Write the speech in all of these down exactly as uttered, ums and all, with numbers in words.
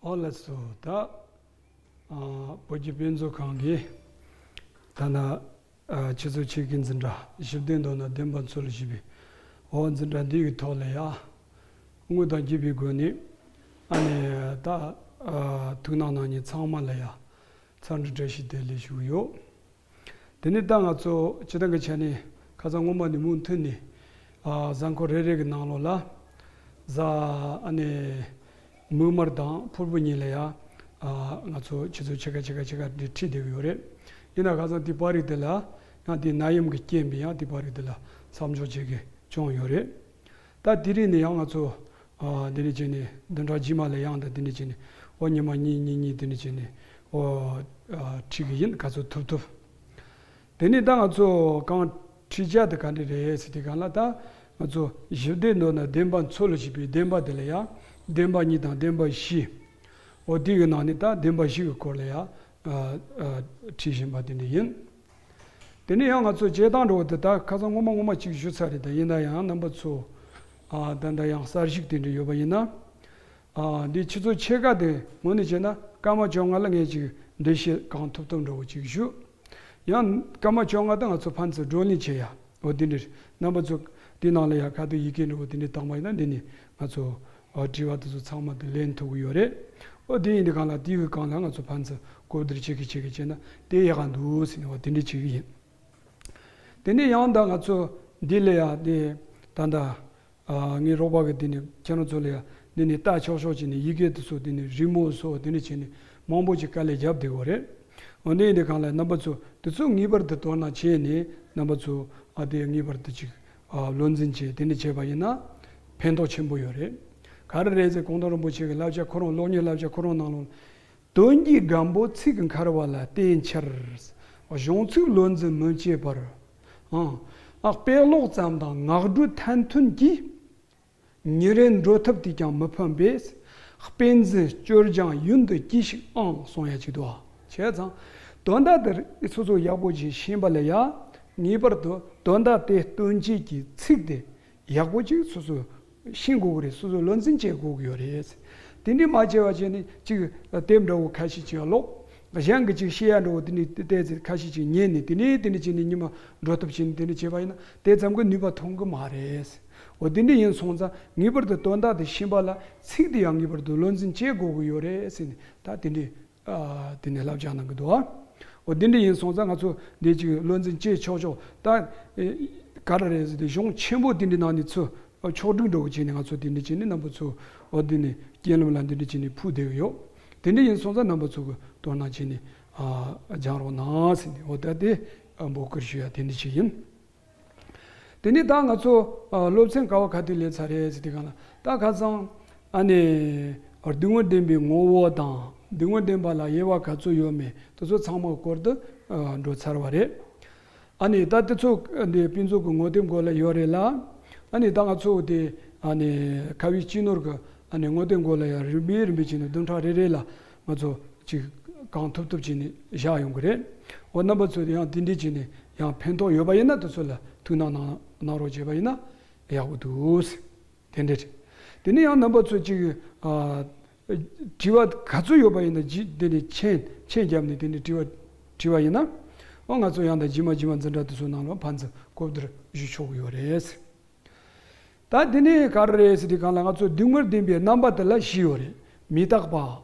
ཨོ་ལགས་སོ། ད་ཨ་བོད་ཀྱི་དཔེ་མཛོད་ཁང་གིས་ད་ན་ཨ་ཆུ་ཚོད་ཕྱེད་ཀའི་འཛིན་གྲྭ་ཞི་བདེ་མདོར་ན་བདེན་པ་འཚོལ་ཞེས་པའི་ཨོ་འཛིན་གྲྭ་འདི་གི་ཐོག་ལ་ཡ་དངོས་དང་བརྒྱུད་པའི་སྒོ་ནས་ཨ་ནི་ད་ཨ་ཐུགས་སྣང་གནང་མཁན་ཚང་མ་ལ་ཡ་འཚམས་འདྲི་བཀྲ་ཤིས་བདེ་ལེགས་ཞུ་གི་ཡོད། དེ་ནས་ད་ང་ཚོ་སྤྱི་བཏང་གི་ཆ་ནས་ཁ་སང་སྔོན་མ་ནས་མུ་མཐུད་ནས་ཨ་གཟའ་འཁོར་རེ་རེ་གི་ནང་ལོགས་ལ་གཟའ་ཨ་ནི་མིག་དམར་དང་ཕུར་བུ་གཉིས་ལ་ཡ་ཨ་ང་ཚོ་ཆུ་ཚོད་ཕྱེད་ཀ་ཕྱེད་ཀ་ཕྱེད་ཀ་འདི་ཁྲིད་བསྡད་ཀྱི་ཡོད་རེད། ཡིན་ན་ཁ་སང་དེ་པར་རིས་དེ་ལ་ཡང་དེ་ནད་ཡམས་ཀྱི་རྐྱེན་པས་ཡང་དེ་པར་རིས་དེ་ལ་མཚམས་འཇོག་བྱེད་ཀྱི་བྱུང་ཡོད་རེད། ད་དེ་རིང་ནས་ཡང་ང་ཚོ་ཨ་འདི་འདྲ་བྱས་ནས་བདུན་ཕྲག་རྗེས་མ་ལ་ཡང་ད་འདི་འདྲ་བྱས་ནས་ཨོ་ཉི་མ་གཉིས་གཉིས་གཉིས་འདི་འདྲ་བྱས་ནས་ཨོ་ཨ་ཁྲིད་ཀྱི་ཡིན། ག་ཚོད་ཐུབ་ཐུབ། དེ་ནས་ད་ང་ཚོ་གང་ཁྲིད་བྱ་དེ་ག་འདྲ་རེད་ཟེར་དུས་སྒང་ལ་ད་ང་ཚོ་ཞི་བདེ་མདོར་ན་བདེན་པ་འཚོལ་ཞེས་པའི་བདེན་པ་དེ་ལ་ཡང་བདེན་པ་གཉིས་དང་བདེན་པ་བཞི། ཨོ་དེ་གི་ནང་ནས་ད་བདེན་པ་བཞི་གི་སྐོར་ལ་ཡང་ཨ་ཨ་ཁྲིད་བཞིན་པ་དེ་འདྲ་ཡིན། དེ་ནས་ཡང་ང་ཚོ་བྱེད་སྟངས་འགྲོ་བ་དེ་ད་ཁ་སང་སྔོན་མ་སྔོན་མ་གཅིག་ཞུས་ཚར་རེད། ད་ཡིན་ན་ཡང་རྣམ་པ་ཚོ་ཨ་ད་ད་ཡང་གསར་ཞུགས་དེ་འདྲ་ཡོད་པ་ཡིན་ན། ཨ་འདི་ཆུ་ཚོད་ཕྱེད་ཀ་དེ་ངོས་ནས་བྱས་ན་སྐར་མ་བཅོ་ལྔ་ལ་ངས་ཅིག་འགྲེལ་བཤད་གང་ཐུབ་ཐུབ་འདྲ་བོ་ཅིག་ཞུ། ཡང་སྐར་མ་བཅོ་ལྔ་དེ་ང་ཚོ་ཕན་ཚུན་བགྲོ་གླེང་བྱེད་ཡ། འོ་དེ་འདྲ་རྣམ་པ་ཚོ་དེ་ནང་ལ་ཡ་ཁ་ཐུག་ཡི་གེ་འདྲ་བོ་དེ་འདྲ་བཏང་བ་ཡིན་ན་འདི་ནས་ང་ཚོ་ཨ་དྲི་བ་དེ་ཚོ་ཚང་མ་དེ་ལན་ཐོབ་གི་ཡོད་རེད། འོ་དེ་ཡིན་དུས་སྒང་ལ་དེའི་སྒང་ལ་ང་ཚོ་ཕན་ཚུན་གོ་བསྡུར་བྱེད་ཀྱི་བྱེད་ཀྱི་བྱས་ན་དེ་ཡག་ག་འདུག་ཟེར་ནས་འོ་དེ་འདྲ་བྱེད་ཀྱི་ཡིན། དེ་ནས་ཡང་ད་ང་ཚོ་འདི་ལ་ཡ་དེ་ད་ལྟ་ཨ་ངའི་རོགས་པ་གི་དེ་ནས་ཁྱེད་རང་ཚོ་ལ་ཡ་འདི་ནས་ལྟ་ཆོག་ཆོག་བྱས་ནས་ཡི་གེ་དེ་ཚོ་དེ་ནས་རི་མོ་སོགས་དེ་འདྲ་བྱས་ནས་མང་པོ་ཅིག་དཀའ་ལས་བརྒྱབ་བསྡད་ཡོད་རེད། འོ་འདི་ཡིན་དུས་སྒང་ལ་རྣམ་པ་ཚོ་དེ་ཚོ་ངེས་པར་དུ་དོ་སྣང་བྱས་ནས་རྣམ་པ་ཚོ་ཨ་དེ་ངེས་པར་དུ་ཅིག་ཨ་བློ་འཛིན་བྱས་དེ་འདྲ་བྱས་པ་ཡིན་ན་ཕན་ཐོགས་ཆེན་པོ་ཡོད་རེད། ག་རེ་རེད་ཟེར་གོང་དུ་རིན་པོ་ཆེ་གི་བསླབ་བྱ་ཁོ་རང་སློབ་གཉེར་བསླབ་བྱ་ཁོ་རང་ནང་ལོགས། དོན་གྱི་སྒམ་པོ་ཚིག་གི་འཁར་བ་ལ་བརྟེན་ཕྱིར། གཞུང་ཚིག་བློ་འཛིན་མི་བྱེད་པར། ཨང་། དཔེ་ཀློག་ཙམ་དང་ངག་སྒྲོས་ཐན་ཐུན་གྱིས། ཉིན་རེ་འགྲོ་ཐབས་དེས་ཀྱང་མི་ཕམ་པས། དཔེ་འཛིན་སྐྱོར་སྦྱང་ཡུན་དུ་གྱིས་ཤིག་ཨང་གསུང་ཡ་ཅིག་འདུག་ཨ། བྱས་ཙང་། དོན་དག་དེ་སོ་སོ་ཡག་པོ་ཅིག་ཤེས་པ་ལ་ཡ། ངེས་པར་དུ་དོན་དག་དེ་སྟོན་བྱེད་ཀྱི་ཚིག་དེ། ཡག་པོ་ཅིག་སོ་སོ་ཤེས་དགོས་ཀྱི་རེད། སོ་སོ་བློ་འཛིན་བྱེད་དགོས་ཀྱི་ཡོད་རེད། དེ་འདྲ་མ་བྱས་པ་བྱས་ནས་ཅིག་དེབ་འདྲ་བོ་ཁ་ཤས་ཅིག་ཀློག་གཞན་གྱི་ཅིག་བཤད་ཡ་འདྲ་བོ་དེ་འདྲ་བལྟས་ཚེ་ཁ་ཤས་ཅིག་ཉན་ནས་དེ་ནས་དེ་འདྲ་བྱས་ནས་ཉི་མ་འགྲོ་ཐབས་བྱས་ནས་དེ་འདྲ་བྱས་པ་ཡིན་ན་དེ་ཙམ་གྱིས་ནུས་པ་ཐོན་གྱི་མ་རེད། འོ་དེ་འདྲ་ཡིན་སོང་ཙང་ངེས་པར་དུ་དོན་དག་དེ་ཤེས་པ་ལ་ཚིག་དེ་ཡང་ངེས་པར་དུ་བློ་འཛིན་བྱེད་དགོས་ཀྱི་ཡོད་རེད་ཟེར་ནས་ད་དེ་འདྲ། ཨ་དེ་ནས་བསླབ་བྱ་གནང་གི་འདུག་ཨ། འོ་དེ་འདྲ་ཡིན་སོང་ཙང་ང་ཚོ་འདི་ཅིག་བློ་འཛིན་བྱེད་ཆོག་ཆོག་ད་ཨེ་ག་རེ་རེད་ཟེར་ཏེ་གཞུང་ཆེན་པོ་དེ་འདྲའི་ནང་ནས་ཚུར་ཨ་ཕྱོགས་སྒྲིག་འགྲོ་གི་བྱས་ནས་ང་ཚོ་དེ་འདྲ་བྱས་ནས་རྣམ་པ་ཚོ་འོ་དེ་ནས་རྐྱེན་ལམ་ལ་འདི་འདྲ་བྱས་ནས་ཕུལ་བསྡད་ཀྱི་ཡོད། དེ་འདྲ་ཡིན་སོང་ཙང་རྣམ་པ་ཚོ་གི་དོ་སྣང་བྱས་ནས་ཨ་སྦྱང་རོགས་གནང་ཟེར་ནས་འོ་ད་དེ་ཨ་འབོད་སྐུལ་ཞུ་ཡ་དེ་འདྲ་ཅིག་ཡིན། དེ་ནས་ད་ང་ཚོ་ཨ་སློབ་ཚན་ག་བ་ག་དུས་ལས་ཚར་རེད་ཟེར་དུས་སྒང་ལ་ད་ཁ་སང་ཨ་ནི་སྡུག་བསྔལ་བདེན་པའི་ངོ་བོ་དང་སྡུག་བསྔལ་བདེན་པ་ལ་དབྱེ་བ་ག་ཚོད་ཡོད་མེད་དེ་ཚོ་ཚང་མ་སྐོར་དུ་ཨ་འགྲོ་ཚར་བ་རེད། ཨ་ནི་ད་དེ་ཚོ་འདི་དཔེ་མཛོད་ཀྱི་ངོ་དེབ་མགོ་ལ་ཡོད་རེད་ལ། ཨ་ནི་ད་ང་ཚོ་དེ་ཨ་ནི་ཁ་བའི་སྤྱི་ནོར་གྱི་ཨ་ནི་ངོ་དེབ་མགོ་ལ་ཡང་རིམ་པས་རིམ་པས་བྱས་ནས་བདུན་ཕྲག་རེ་རེ་ལ་ང་ཚོ་ཅིག་གང་ཐུབ་ཐུབ་བྱས་ནས་བཞག་ཡོང་གི་རེད། འོ་རྣམ་པ་ཚོས་ཡང་དེ་འདྲས་བྱས་ནས་ཡང་ཕན་ཐོགས་ཡོད་པ་ཡིན་ན་དེ་ཚོ་ལ་ཐུགས་སྣང་གནང་གནང་རོགས་བྱས་པ་ཡིན་ན་ཡག་པོ་འདུག་ཟེར། དེ་འདྲས་རེད། དེ་ནས་ཡང་རྣམ་པ་ཚོས་ཅིག་ཨ་དྲི་བ་ག་ཚོད་ཡོད་པ་ཡིན་ན་ཇི་དེ་ནས་མཆན་མཆན་བརྒྱབ་ནས་དེ་འདྲས་དྲི་བ་དྲི་བ་ཡིན་ན་འོ་ང་ཚོ་ཡང་ད་རྗེས་མ་རྗེས་མ་འཛིན་གྲྭ་དེ་ཚོ་ནང་ལ་ཕན་ཚུན་གོ་བསྡུར་ཞུ་ཆོག་གི་ཡོད་རེད། ད་དེ་ནས་ག་རེ་རེད་ཟེར་དུས་སྒང་ལ་ང་ཚོ་སྡུག་བསྔལ་བདེན་པའི་རྣམ་པ་དེ་ལ་བཞི་ཡོད་རེད། མི་རྟག་པ།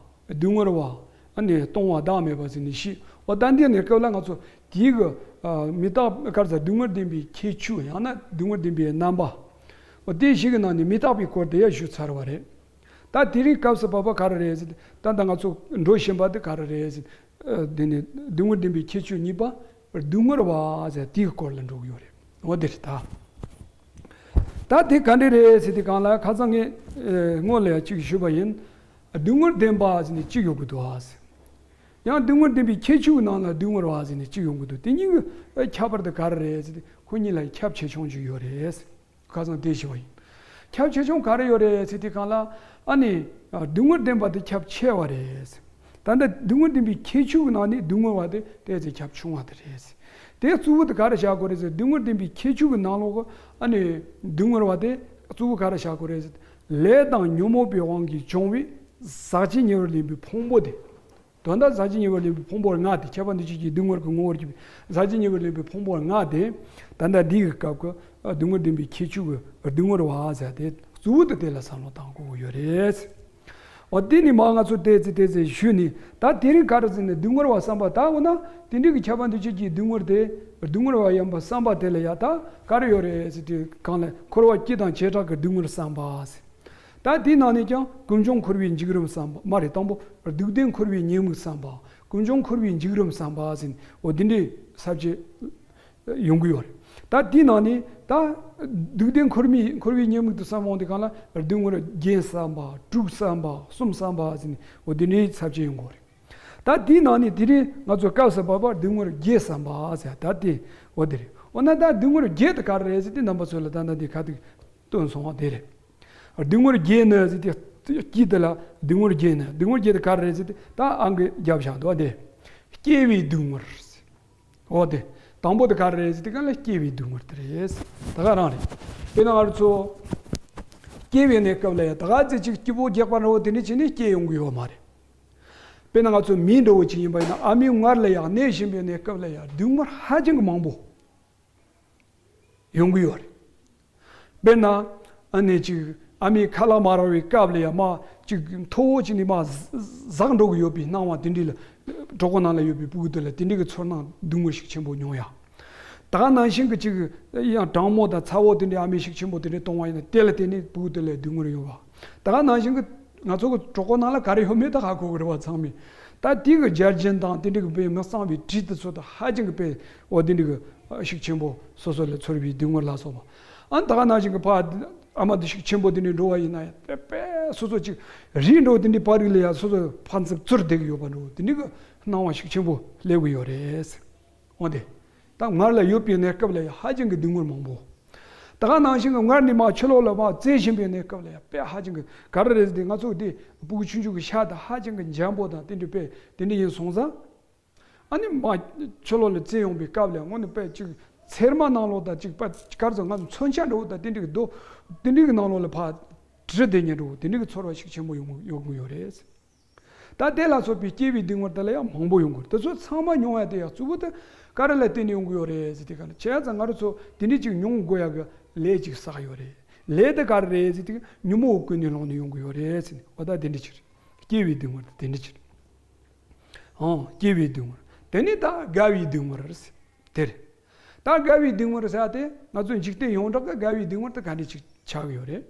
སྡུག་བསྔལ་བ། ཨ་ནི་སྟོང་བ་བདག་མེད་པ་ཟེར་ནས་བཞི། འོ་ད་འདི་ནས་སྐབས་ལ་ང་ཚོ་དེའི་གི་ཨ་མི་རྟག་ག་རེ་ཟེར་སྡུག་བསྔལ་བདེན་པའི་ཁྱད་ཆོས་ཡང་ན་སྡུག་བསྔལ་བདེན་པའི་རྣམ་པ། འོ་དེ་བཞི་གི་ནང་ནས་མི་རྟག་པའི་སྐོར་དེ་ཡང་ཞུས་ཚར་བ་རེད། ད་དེ་རིང་སྐབས་སུ་བབ་པ་ག་རེ་རེད་ཟེར་ད་ལྟ་ང་ཚོ་འགྲོ་བཞིན་པ་དེ་ག་རེ་རེད་ཟེར། ཨ་དེ་ནས་སྡུག་བསྔལ་བདེན་པའི་ཁྱད་ཆོས་གཉིས་པ་སྡུག་བསྔལ་བ་ཟེར་དེའི་སྐོར་ལ་འགྲོ་གི་ཡོད་རེད། འོ་དེ་རེད་ད། ད་དེ་ག་འདྲ་རེད་ཟེར་དུས་སྒང་ལ་ཁ་སང་ངས་ཨེ་སྔོན་ལ་ཡང་གཅིག་ཞུས་པ་ཡིན། སྡུག་བསྔལ་བདེན་པ་ཟེར་ནས་གཅིག་ཡོང་གི་འདུག་ཨ་ཟེར། ཡང་སྡུག་བསྔལ་བདེན་པའི་ཁྱད་ཆོས་ཀྱི་ནང་ལ་སྡུག་བསྔལ་བ་ཟེར་ནས་གཅིག་ཡོང་གི་འདུག་དེ་གཉིས་ཀྱི་ཨེ་ཁྱད་པར་དེ་ག་རེ་རེད་ཟེར་དུས་ཁོ་གཉིས་ལ་ཁྱབ་ཆེ་ཆུང་ཅིག་ཡོད་རེད་ཟེར། ཁ་སང་དེ་ཞུས་པ་ཡིན། ཁྱབ་ཆེ་ཆུང་ག་རེ་ཡོད་རེད་ཟེར་དུས་སྒང་ལ་ཨ་ནི་སྡུག་བསྔལ་བདེན་པ་དེ་ཁྱབ་ཆེ་བ་རེད། ད་ལྟ་སྡུག་བསྔལ་བདེན་པའི་ཁྱད་ཆོས་ཀྱི་ནང་ནས་སྡུག་བསྔལ་བ་དེ་ཏོག་ཙམ་ཁྱབ་ཆུང་བ་དེ་རེད། དེ་གཙོ་བོ་དེ་ག་རེ་བཞག་དགོས་རེད་ཟེར་སྡུག་བསྔལ་བདེན་པའི་ཁྱད་ཆོས་ཀྱི་ནང་ལོགས་ཀྱི་ཨ་ནི་སྡུག་བསྔལ་བ་དེ་གཙོ་བོ་ག་རེ་བཞག་དགོས་རེད་ཟེར་ལས་དང་ཉོན་མོངས་པའི་དབང་གིས་བྱུང་བའི་ ཟག་བཅས་ཉེ་བར་ལེན་པའི་ཕུང་པོ་དེ། དོན་དག་ཟག་བཅས་ཉེ་བར་ལེན་པའི་ཕུང་པོ་ལྔ་དེ། ཁྱད་པར་འདུ་བྱེད་ཀྱི་སྡུག་བསྔལ་གྱི་ངོ་བོར་གྱུར་པའི་ཟག་བཅས་ཉེ་བར་ལེན་པའི་ཕུང་པོ་ལྔ་དེ། ད་ལྟ་འདི་གི་སྐབས་ཀྱི་སྡུག་བསྔལ་བདེན་པའི་ཁྱད་ཆོས་ཀྱི་སྡུག་བསྔལ་བ་ཟེར་དེ་གཙོ་བོ་དེ་དེ་ལ་བསམ་བློ་བཏང་དགོས་ཀྱི་ཡོད་རེད། འོ་དེ་ནི་མ་ང་ཚོ་ཏོག་ཙམ་ཏོག་ཙམ་ཞུས་ནས། ད་དེ་རིང་ག་རེ་ཟེར་ན་སྡུག་བསྔལ་བ་བསམ་པ། ད་འོ་ན་དེ་འདྲའི་གི་ཁྱད་པར་འདུ་བྱེད་ཀྱི་སྡུག་བསྔལ་དེ། སྡུག་བསྔལ་བ་ཡིན་པ་བསམ་པ་དེ་ལ་ཡ་ད་ག་རེ་ཡོད་རེད་ཟེར་དུས་སྒང་ལ་འཁོར་བ་སྐྱེ་དང་བྱེ་བྲག་གི་སྡུག་བསྔལ་བསམ་པ་ཟེར། ད་དེའི་ནང་ནས་ཀྱང་ཀུན་འབྱུང་འཁོར་བའི་འཇིགས་རུམ་བསམ་པ་མ་རེད། དང་པོ་སྡུག་བདེན་འཁོར་བའི་ཉེས་དམིགས་བསམ་པ། ཀུན་འབྱུང་འཁོར་བའི་འཇིགས་རུམ་བསམ་པ་ཟེར་ནས། འོ་དེ་འདྲའི་ས་བཅད་ཡོང་གི་ཡོད་རེད། ད་དེའི་ནང་ནས་ད་སྡུག་བདེན་འཁོར་མི་འཁོར་བའི་ཉེས་དམིགས་དུ་བསམ་འོང་དུས་སྒང་ལ་སྡུག་བསྔལ་བརྒྱད་བསམ་པ། དྲུག་བསམ་པ། གསུམ་བསམ་པ་ཟེར་ནས། འོ་དེ་འདྲའི་ས་བཅད་ཡོང་གི་ཡོད་རེད། ད་དེའི་ནང་ནས་དེ་རིང་ང་ཚོ་སྐབས་སུ་བབ་པ་སྡུག་བསྔལ་བརྒྱད་བསམ་པ་ཟེར། ད་དེ་འོ་དེ་རེད། འོ་ན་ད་སྡུག་བསྔལ་བརྒྱད་དེ་ག་རེ་རེད་ཟེར་དུས་རྣམ་པ་ཚོ་ལ་ད་ལྟ་འདི་ཁ་ཐུག་སྟོན་སོང་བ་དེ་རེད། སྡུག་བསྔལ་བརྒྱད་ནི་ཟེར་དུས་དཀྱིལ་དེ་ལ་སྡུག་བསྔལ་བརྒྱད་ནི། སྡུག་བསྔལ་བརྒྱད་དེ་ག་རེ་རེད་ཟེར་དུས་ད་ཨང་ཀི་བརྒྱབ་བཞག་འདུག་བ་དེ། སྐྱེ་བའི་སྡུག་བསྔལ། འོ་དེ། དང་པོ་དེ་ག་རེ་རེད་ཟེར་དུས་སྒང་ལ་སྐྱེ་བའི་སྡུག་བསྔལ་དེ་རེད། ད་ག་རང་རེད། དཔེར་ན་ང་རང་ཚོ་སྐྱེ་བའི་གནས་སྐབས་ལ་ཡ་ད་ག་ཚོད་ཅིག་སྐྱིད་པོ་རྒྱགས་པ་འདྲ་བོ་དེ་འདྲ་བྱས་ནས་སྐྱེ་ཡོང་གི་ཡོད་མ་རེད། དཔེར་ན་ང་ཚོ་མི་འདྲ་བོ་ཅིག་ཡིན་པ་ཡིན་ན། ཨ་མའི་མངལ་ལ་ཡ་གནས་བཞིན་པའི་གནས་སྐབས་ལ་ཡ་སྡུག་བསྔལ་ཧ་ཅང་གི་མང་པོ་ཡོང་གི་ཡོད་རེད། དཔེར་ན་ཨ་ནེ་ཅིག་ཨ་མའི་ཁ་ལག་མ་རག་པའི་སྐབས་ལ་ཡ་མ་ཅིག་མཐོ་བོ་ཅིག་ནས་མ་ཟག་འགྲོ་གི་ཡོད་པའི་སྣང་བ་དེ་འདྲ་ལ། གྲོད་ཁོག་ནང་ལ་ཡོད་པའི་སྤུ་གུ་དེ་ལ་དེ་འདྲ་གི་ཚོར་སྣང་སྡུག་བསྔལ་ཤུགས་ཆེན་པོ་མྱོང་ཡ། ད་ག་ནང་བཞིན་གྱི་ཅིག་ཡང་གྲང་མོ་དང་ཚ་བོ་དེ་འདྲའི་ཨ་མས་ཤུགས་ཆེན་པོ་དེ་འདྲའི་གཏོང་བ་ཡིན་ན། དེ་ལ་བརྟེན་ནས་སྤུ་གུ་དེ་ལ་སྡུག་བསྔལ་ཡོང་བ། ད་ག་ནང་བཞིན་གྱི་ང་ཚོ་གི་གྲོད་ཁོག་ནང་ལ་ག་རེ་ཡོད་མེད་ད་ཧ་གོ་གི་རེད་བ་ཚང་མས། ད་དེ་གི་རྒྱལ་ཅན་དང་དེ་འདྲ་གི་དཔེ་མི་གཙང་བའི་དྲི་དེ་ཚོ་ད་ཧ་ཅང་གི་དཔེ་འོ་དེ་འདྲ་གི་ཤུགས་ཆེན་པོ་སོ་སོ་ལ་ཚོར་བའི་སྡུག་བསྔལ་ལ་སོགས་པ། ཨ་ད་ག་ནང་བཞིན་གྱི་ཕ་ཨ་མ་དེ་ཤུགས་ཆེན་པོ་དེ་འདྲ་འགྲོ་བ་ཡིན་ན་ཡང་དཔེ་དཔེ་སོ་སོ་ཅིག་རིག་འགྲོ་དེ་འདྲའི་པར་རིས་ལ་ཡང་སོ་སོ་ཕར་ཚུར་བཙུར་བསྡད་གི་ཡོད་པ་འདྲ་བོ་དེ་འདྲ་གི་སྣང་བ་ཤུགས་ཆེན་པོ་སླེབས་གི་ཡོད་རེད། འོ་དེ། ད་མངལ་ལ་ཡོད་པའི་གནས་སྐབས་ལ་ཡང་ཧ་ཅང་གི་སྡུག་བསྔལ་མང་པོ། ད་ག་ནང་བཞིན་གྱི་མངལ་ནས་མར་ཕྱི་ལོགས་ལ་མར་བཙས་བཞིན་པའི་གནས་སྐབས་ལ་ཡང་དཔེ་ཧ་ཅང་གི་ག་རེ་རེད་ཟེར་དུས། ང་ཚོ་དེ་སྤུ་གུ་ཆུང་ཆུང་གི་ཤ་དང་ཧ་ཅང་གི་འཇམ་པོ་དང་དེ་འདྲ་དཔེ་དེ་འདྲ་ཡིན་སོང་ཙང་། ཨ་ནི་མར་ཕྱི་ལོགས་ལ་བཙས་ཡོང་པའི་སྐབས་ལ་དངོས་གནས་དཔེ་ཅིག་ཚེར་མ་ནང་ལོགས་དང་ཅིག་དཔེ་ག་རེ་ཟེར། ང་ཚོ་མཚོན་ཆ་འདྲ་བོ་དང་དེ་འདྲ་གི་རྡོ་དེ་འདྲ་གི་ནང་ལོགས་ལ་ཕར་བྲི་བསྡད་མཁན་འདྲ་བོ་དེ་འདྲ་གི་ཚོར་བ་ཤུགས་ཆེན་པོ་ཡོང་ཡོང་གི་ཡོད་རེད། ད་དེ་ལ་སོགས་པའི་སྐྱེ་བའི་སྡུག་བསྔལ་དེ་ལ་ཡང་མང་པོ་ཡོང་གི་རེད། དེ་ཚོ་ཚང་མ་མྱོང་ཡ་དེ་ཡང་གཙོ་བོ་དེ་ག་རེ་ལ་བརྟེན་ནས་ཡོང་གི་ཡོད་རེད་ཟེར་དུས་སྒང་ལ། བྱས་ཙང་ང་རང་ཚོ་དེ་འདྲ་ཅིག་མྱོང་དགོས་ཡ་གི་ལས་ཅིག་བསགས་ཡོད་རེད། ལས་དེ་ག་རེ་རེད་ཟེར་དུས་ཉོན་མོངས་ཀུན་ནས་བསླངས་ནས་ཡོང་གི་ཡོད་རེད་ཟེར་ནས། འོ་ད་དེ་འདྲ་ཅིག་རེད། སྐྱེ་བའི་སྡུག་བསྔལ་དེ་དེ་འདྲ་ཅིག་རེད། ཨང་། སྐྱེ་བའི་སྡུག་བསྔལ། དེ་ནས་ད་རྒ་བའི་སྡུག་བསྔལ་ཟེར་དེ་རེད། ད་རྒ་བའི་སྡུག་བསྔལ་ཟེར་ཡ་དེ་ང་ཚོ་འཇིག་རྟེན་ཡོངས་གྲགས་ཀྱི་རྒ་བའི་སྡུག་བསྔལ་དེ་ག་འདྲ་ཅིག་ཆགས་ཀྱི་ཡོད་རེད།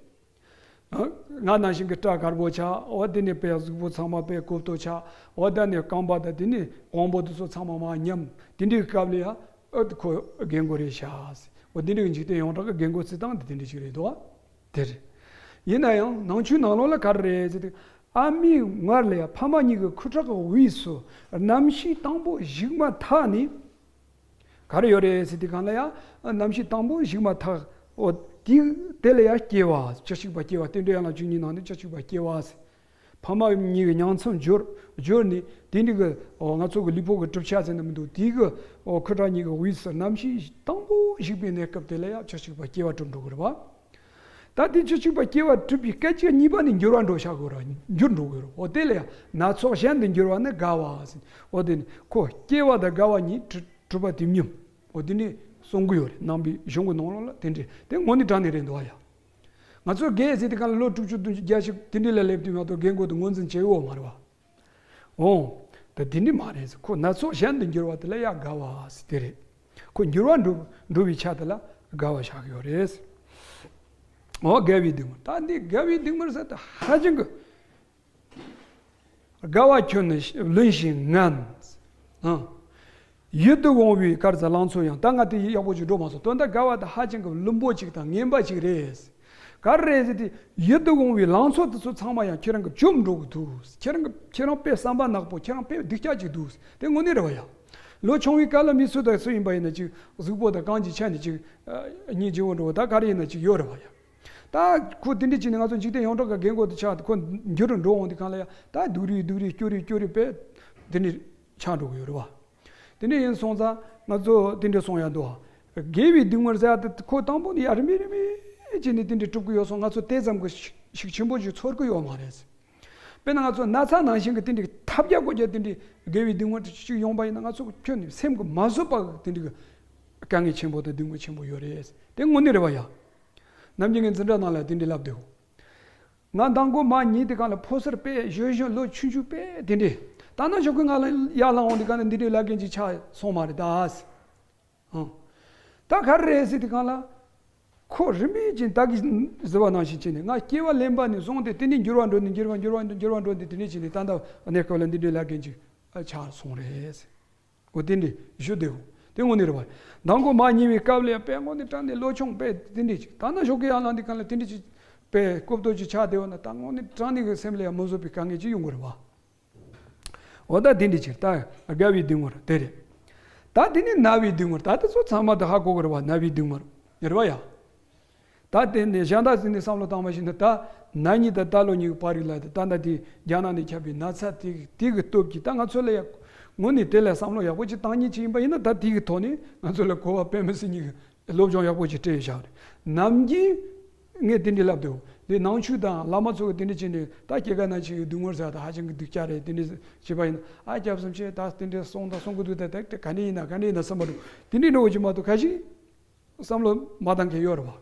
ང་ནང་བཞིན་གྱི་སྐྲ་དཀར་པོ་ཆགས། འོ་དེ་ནས་དཔེ་གཟུགས་པོ་ཚང་མ་དཔེ་གོབ་ཏོ་ཆགས། འོ་ད་ནས་རྐང་པ་དང་དེ་ནས་གོང་བུ་དེ་ཚོ་ཚང་མ་མར་ཉམས། དེ་འདྲའི་སྐབས་ལ་ཡང་ཨ་ཁོ་རྒན་རྒོན་རེད་ཤག་ཟེར། འོ་དེ་འདྲའི་འཇིག་རྟེན་ཡོངས་གྲགས་ཀྱི་རྒན་རྒོན་རྩི་སྟངས་དེ་དེ་འདྲ་ཞིག་རེད་དོ། དེ་རེད། ཡིན་ན་ཡང་ནང་ཆོས་ནང་ལོགས་ལ་ག་རེ་རེད་ཟེར་དུས། ཨ་མའི་མངལ་ལ་ཡང་ཕ་མ་གཉིས་ཀྱི་ཁུ་ཁྲག་གི་དབུས་སུ་རྣམ་ཤེས་དང་པོ་ཞུགས་མ་ཐག་ནས། ག་རེ་ཡོད་རེད་ཟེར་དུས་སྒང་ལ་ཡང་རྣམ་ཤེས་དང་པོ་ཞུགས་མ་ཐག་འོ་དེ་དེ་ལ་ཡང་སྐྱེ་བ། བཅུ་གཅིག་པ་སྐྱེ་བ། རྟེན་འབྲེལ་ཡན་ལག་བཅུ་གཉིས་ནང་ནས་བཅུ་གཅིག་པ་སྐྱེ་བ་ཟེར། ཕ་མ་གཉིས་ཀྱི་ཉིང་མཚམས་སྦྱོར་སྦྱོར་ནས་དེ་འདྲ་གི་འོ་ང་ཚོ་གི་ལུས་པོ་གི་གྲུབ་ཆ་ཟེར་ན་མི་འདུག་དེ་གི་འོ་ཁུ་ཁྲག་གཉིས་ཀྱི་དབུས་སུ་རྣམ་ཤེས་དང་པོ་ཞུགས་པའི་གནས་སྐབས་དེ་ལ་ཡང་བཅུ་གཅིག་པ་སྐྱེ་བ་གྲུབ་འགྲོ་གི་རེད་བ། ད་དེ་བཅུ་གཅིག་པ་སྐྱེ་བ་གྲུབ་པའི་སྐད་ཅིག་གཉིས་པ་ནས་འགྱུར་བ་འགྲོ་བཞག་གི་རེད། འགྱུར་འགྲོ་གི་རེད། འོ་དེ་ལ་ཡང་སྣ་ཚོགས་གཞན་དུ་འགྱུར་བ་ནི་རྒ་བ་ཟེར། འོ་དེ་ནི་ཁོ་སྐྱེ་བ་དང་རྒ་བ་གཉིས་གྲུབ་པ་དེ་སྙོམས། འོ་དེ་ནི་གསུང་གི་ཡོད་རེད། ནང་པའི་གཞུང་གི་ནང་ལོགས་ལ་དེ་འདྲ་དེ་དངོས་གནས་དྲང་གནས་རེད་འདུག་ཨ་ཡ། ང་ཚོ་རྒས་ཟེར་དུས་སྒང་ལ་ལོ་དྲུག་ཅུ་བདུན་ཅུ་བརྒྱད་ཅུ་དེ་འདྲ་ལ་སླེབས་དུས་མ་གཏོགས་རྒན་རྒོན་དེ་ངོས་འཛིན་བྱེད་འོས་མ་རེད་བ། འོང་། ད་དེ་འདྲ་མ་རེད་ཟེར། ཁོ་སྣ་ཚོགས་གཞན་དུ་འགྱུར་བ་དེ་ལ་ཡང་རྒ་བ་ཟེར་དེ་རེད། ཁོ་འགྱུར་བ་འགྲོ་འགྲོ་བའི་ཆ་དེ་ལ་རྒ་བ་བཞག་གི་ཡོད་རེད། འོ་རྒ་བའི་སྡུག་བསྔལ། ད་འདི་རྒ་བའི་སྡུག་བསྔལ་ཟེར་དེ་ཧ་ཅང་གི། རྒ་བ་ཁྱོན་ནས་བླུན་ཞིང་ངན། ཨང་། ཡིད་དུ་འོང་བའི་ག་རེ་ཟེར་ལང་ཚོ་ཡང་། ད་ང་དེ་ཡག་པོ་ཅིག་འགྲོ་མ་སོང་། དོན་དག་རྒ་བ་དེ་ཧ་ཅང་གི་བླུན་པོ་ཅིག་དང་ངན་པ་ཅིག་རེད། ག་རེ་རེད་ཟེར་དུས་ཡིད་དུ་འོང་བའི་ལང་ཚོ་དེ་ཚོ་ཚང་མ་ཡང་ཁྱེད་རང་གི་བཅོམ་འགྲོ་གི་འདུག་ཁྱེད་རང་གི་ཁྱེད་རང་དཔེ་བསམ་པ་ནག་པོ། ཁྱེད་རང་དཔེ་སྡུག་ཅག་ཅིག་འདུག་དེ་དངོས་གནས་རེད་བ་ཡ། ལོ་ཆུང་བའི་སྐབས་ལ་མི་སུ་དང་སུ་ཡིན་པ་ཡིན་ན་ཅིག་གཟུགས་པོ་དང་རྐང་གཅིག་ཆ་ནས་ཅིག་སྙིང་རྗེ་བོ་འདྲ་བོ་ད་ག་རེ་ཡིན་ན་ཅིག་ཡོད་རེད་བ་ཡ། ད་ཁོ་དེ་འདྲ་བྱས་ནས་ང་ཚོ་འཇིག་རྟེན་ཡོངས་གྲགས་ཀྱི་རྒན་རྒོན་དེ་ཆགས་ཏེ་ཁོ་འགྱུར་འགྲོ་འོང་དུས་སྒང་ལ་ཡ། ད་སྡུག་རུས་སྡུག་རུས་སྐྱོ་རུས་སྐྱོ་རུས་དཔེ་དེ་འདྲ་ཆགས་འགྲོ་གི་ཡོད་རེད་བ། དེ་འདྲ་ཡིན་སོང་ཙང་ང་ཚོ་དེ་འདྲ་སོང་ཡ་འདུག་རྒས་པའི་སྡུག་བསྔལ་ཟེར་ཡ་དེ་ཁོ་དང་པོ་ནས་ཡ་རིམ་པས་རིམ་པས་བྱས་ནས་དེ་འདྲ་གྲུབ་ཀྱི་ཡོད་སོང་། ང་ཚོ་དེ་ཙམ་གྱི་ཤུགས་ཤུགས་ཆེན་པོ་ཞིག་ཚོར་གྱི་ཡོད་མ་རེད། དཔེར་ན་ང་ཚོ་ན་ཚ་ནང་བཞིན་གྱི་དེ་འདྲའི་ཐབས་བརྒྱ་བཀོལ་བརྒྱ་དེ་འདྲའི་དགེ་བའི་སྡུག་བསྔལ་དེ་ཅིག་ཡོང་པ་ཡིན་ན། ང་ཚོ་ཁྱོན་ནས་སེམས་ཀྱི་མ་བཟོད་པ་གི་དེ་འདྲའི་གི་དཀའ་ངལ་ཆེན་པོ་དང་སྡུག་བསྔལ་ཆེན་པོ་ཡོད་རེད། དེ་དངོས་གནས་རེད་བ་ཡ། ནམ་རྒྱུན་ངས་འཛིན་གྲྭ་ནང་ལ་དེ་འདྲའི་ལབ་བསྡད་ཡོད། ང་མདང་དགོང་མ་ཉལ་དུས་སྒང་ལ་ཕོ་གསར་དཔེ་གཞོན་གཞོན་ལོ་ཆུང་ཆུང་དཔེ་དེ་འདྲས། ད་ནང་ཞོགས་ཀས་ང་ལ་ཡར་ལངས་འོང་དུས་སྒང་ལ་འདི་འདྲའི་བླ་རྒན་ཅིག་ཆགས་སོང་མ་རེད་ད། ཨང་། ད་ག་རེ་རེད་ཟེར་དུས་སྒང་ལ། ཁོ་རིམ་པས་ཀྱིས་ད་གིན་ཟེར་བ་ནང་བཞིན་བྱས་ནས་ང་སྐྱེ་བ་ལེན་པ་ནས་བཟུང་སྟེ་དེ་ནས་འགྱུར་བ་འགྲོ་ནས་འགྱུར་བ་འགྱུར་བ་འགྱུར་བ་འགྲོ་ནས་དེ་ནས་བྱས་ནས་ད་ལྟ་གནས་སྐབས་ལ་འདི་འདྲའི་བླ་རྒན་ཅིག་ཆགས་སོང་རེད། འོ་དེ་འདྲས་ཞུ་བདེ་བོ་དེ་དངོས་གནས་རེད་བ། མདང་དགོང་མ་ཉལ་བའི་སྐབས་ལ་ཡང་དཔེ་དངོས་གནས་དྲང་གནས་ལོ་ཆུང་དཔེ་དེ་འདྲས་ཅིག་ད་ནང་ཞོགས་ཀས་ཡར་ལངས་དུས་སྒང་ལ་དེ་འདྲས་ཅིག་དཔེ་རྐུབ་སྟོད་ཅིག་ཆགས་བསྡད་ཡོད་ན། ད་དངོས་གནས་དྲང་གནས་ཀྱི་སེམས་ལ་ཡང་མི་བཟོད་པའི་དཀའ་ངལ་ཅིག་ཡོང་གི་རེད་བ། འོ་ད་དེ་འདྲས་ཅིག་ད་དགའ་བའི་སྡུག་བསྔལ་དེ་རེད། ད་དེ་ནས་ན་བའི་སྡུག་བསྔལ། ད་དེ་ཚོ་ཚང་མ་ད་ཧ་གོ་གི་རེད་བ། ན་བའི་སྡུག་བསྔལ་རེད་བ་ཡ། ད་དེ་ནས་གཞན་དག་ཟིན་ནས་བསམ་བློ་བཏང་བ་ཞིག་ན། ད་ན་གཉིས་དང་ད་ལོ་གཉིས་ཀྱི་བར་རིགས་ལ། ད་ད་དེ་རྒྱ་ནག་ནས་ཁྱབ་པའི་ན་ཚ་དེ་དེ་གི་སྟོབས་ཀྱིས་ད་ང་ཚོ་ལ་ཡང་དངོས་གནས་དེ་ལ་བསམ་བློ་ཡག་པོ་ཅིག་བཏང་མཁན་ཅིག་ཡིན་པ་ཡིན་ན། ད་དེ་གི་ཐོག་ནས་ང་ཚོ་ལ་གོ་བ་དཔེ་མི་སྲིད་མཁན་གྱི་སློབ་སྦྱོང་ཡག་པོ་ཅིག་སྤྲད་བཞག་རེད། ནམ་རྒྱུན་ངས་དེ་འདྲའི་ལབ་འདུག་འདི་ནང་ཆོས་དང་བླ་མ་ཚོ་གི་དེ་འདྲ་བྱས་ནས། ད་སྐྱེ་རྒ་ན་འཆི་གི་སྡུག་བསྔལ་ཟེར་ད་ཧ་ཅང་གི་སྡུག་ཅག་རེད། དེ་འདྲ་བྱས་པ་ཡིན་ན། ཨ་སྐྱབས་སུ་མཆི། ད་དེ་འདྲ་གསུངས་དང་གསུང་གི་འདུག་ད་དེ་ག་འདྲ་ཡིན་ན་ག་འདྲ་ཡིན་ན་བསམ་པ་འདུག་དེ་འདྲའི་འགྲོ་བ་ཅིག་མ་གཏོགས་ཁ་ཤས་བསམ་བློ་མ་བཏང་མཁན་ཡོད་རེད་བ།